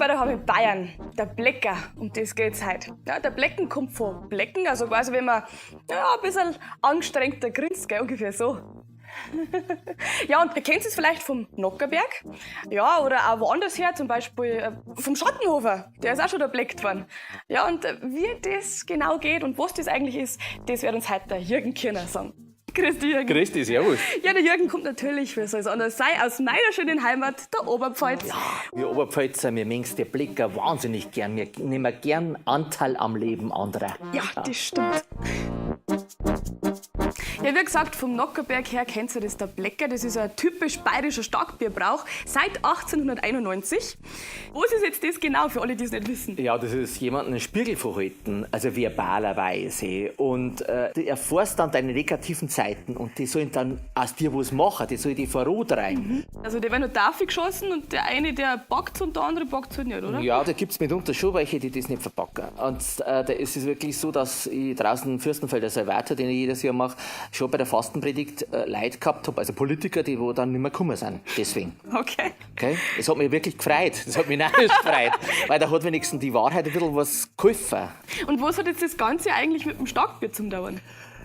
bei der HB Bayern, der Blecker, um das geht's heute. Ja, der Blecken kommt von Blecken, also quasi wenn man, ja, ein bisschen angestrengter grinst, gell, ungefähr so. Ja, und ihr kennt es vielleicht vom Nockerberg, ja, oder auch woanders her, zum Beispiel vom Schattenhofer, der ist auch schon da bleckt worden. Ja, und wie das genau geht und was das eigentlich ist, das wird uns heute der Jürgen Kirner sagen. Grüß dich, Jürgen. Grüß dich, servus. Ja, der Jürgen kommt natürlich, wie soll es anders sein, aus meiner schönen Heimat, der Oberpfalz. Ja, wir Oberpfälzer, wir mengen die Blicker wahnsinnig gern. Wir nehmen gern Anteil am Leben anderer. Ja, das stimmt. Ja, wie gesagt, vom Nockerberg her kennt ihr das, der Blecker. Das ist ein typisch bayerischer Starkbierbrauch seit 1891. Was ist jetzt das genau für alle, die es nicht wissen? Ja, das ist jemanden einen Spiegel vorhalten, also verbalerweise. Und du erfährst dann deine negativen Seiten und die sollen dann aus dir was machen, die sollen die vorantreiben. Also, der werden nur Tafel geschossen und der eine, der backt und der andere backt halt nicht, oder? Ja, da gibt's mitunter schon welche, die das nicht verpacken. Und da ist es wirklich so, dass ich draußen im Fürstenfelder Salvator, den ich jedes Jahr mache, schon bei der Fastenpredigt Leute gehabt habe, also Politiker, die wo dann nicht mehr gekommen sind. Deswegen. Okay. Okay? Das hat mich wirklich gefreut. Das hat mich narrisch gefreut. Weil da hat wenigstens die Wahrheit ein bisschen was geholfen. Und was hat jetzt das Ganze eigentlich mit dem Starkbier zum dauern?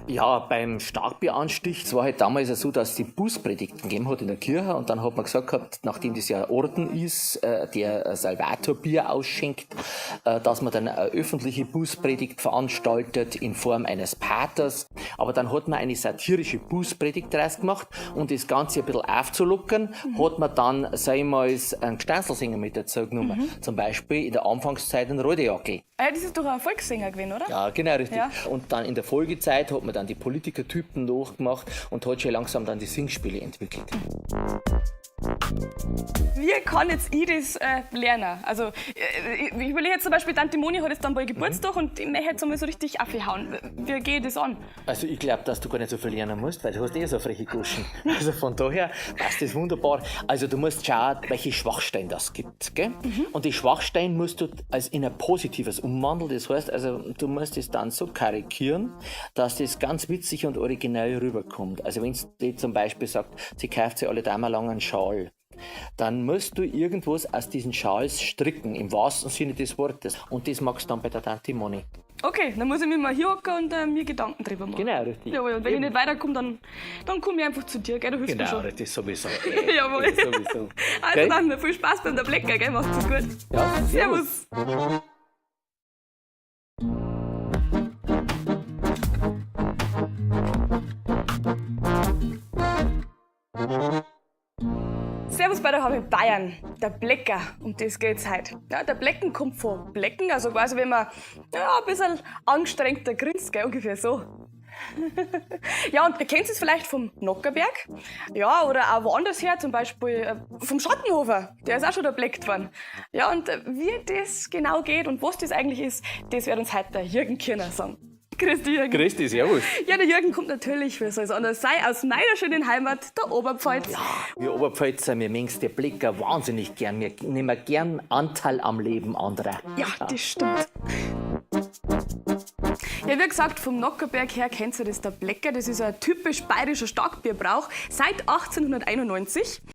Ja, beim Starkbieranstich, es war halt damals ja so, dass es die Bußpredigten gegeben hat in der Kirche und dann hat man gesagt gehabt, nachdem das ja ein Orden ist, der Salvatorbier ausschenkt, dass man dann eine öffentliche Bußpredigt veranstaltet in Form eines Paters. Aber dann hat man eine satirische Bußpredigt draus gemacht und das Ganze ein bisschen aufzulockern, hat man dann, sag ich mal, einen Gstanzlsänger mit dazu genommen. Zum Beispiel in der Anfangszeit einen Rodejackel. Ah ja, das ist doch ein Volkssänger gewesen, oder? Ja, genau, richtig. Ja. Und dann in der Folgezeit hat man dann die Politikertypen nachgemacht und hat schon langsam dann die Singspiele entwickelt. Wie kann jetzt ich das lernen? Also, ich überlege jetzt zum Beispiel, Tante Moni hat jetzt dann bald Geburtstag und ich möchte jetzt einmal so richtig aufhauen. Wie gehe ich das an? Also ich glaub, dass du gar nicht so viel lernen musst, weil du hast eh so freche Goschen. Also von daher passt das wunderbar. Also du musst schauen, welche Schwachstellen das gibt. Gell? Und die Schwachstellen musst du als in ein positives umwandeln. Das heißt, also du musst es dann so karikieren, dass das ganz witzig und originell rüberkommt. Also wenn sie zum Beispiel sagt, sie kauft sich alle Damen lang einen Schal, dann musst du irgendwas aus diesen Schals stricken, im wahrsten Sinne des Wortes. Und das machst du dann bei der Tante Moni. Okay, dann muss ich mich mal hier hocken und mir Gedanken drüber machen. Genau, richtig. Jawohl, und wenn ich nicht weiterkomme, dann komme ich einfach zu dir, gell? Du hilfst mir Genau, schon. richtig, sowieso. Jawohl. Sowieso. Also Gell? dann, viel Spaß beim der Blecker, gell? Macht's es gut. Ja, Servus. Servus bei der HB Bayern, der Blecker, um das geht's heute. Ja, der Blecken kommt von Blecken, also quasi wenn man, ja, ein bisschen angestrengter grinst, gell, ungefähr so. Ja, und ihr kennt es vielleicht vom Nockerberg, ja, oder auch woanders her, zum Beispiel vom Schattenhofer, der ist auch schon da bleckt worden. Ja, und wie das genau geht und was das eigentlich ist, das wird uns heute der Jürgen Kirner sagen. Grüß dich, Jürgen. Grüß dich, servus. Ja, der Jürgen kommt natürlich, wie soll es anders sein, aus meiner schönen Heimat, der Oberpfalz. Ja, wir Oberpfälzer, wir mengen die Blicker wahnsinnig gern. Wir nehmen gern Anteil am Leben anderer. Ja, das stimmt. Ja, wie gesagt, vom Nockerberg her kennt ihr das, der Blecker. Das ist ein typisch bayerischer Starkbierbrauch seit 1891.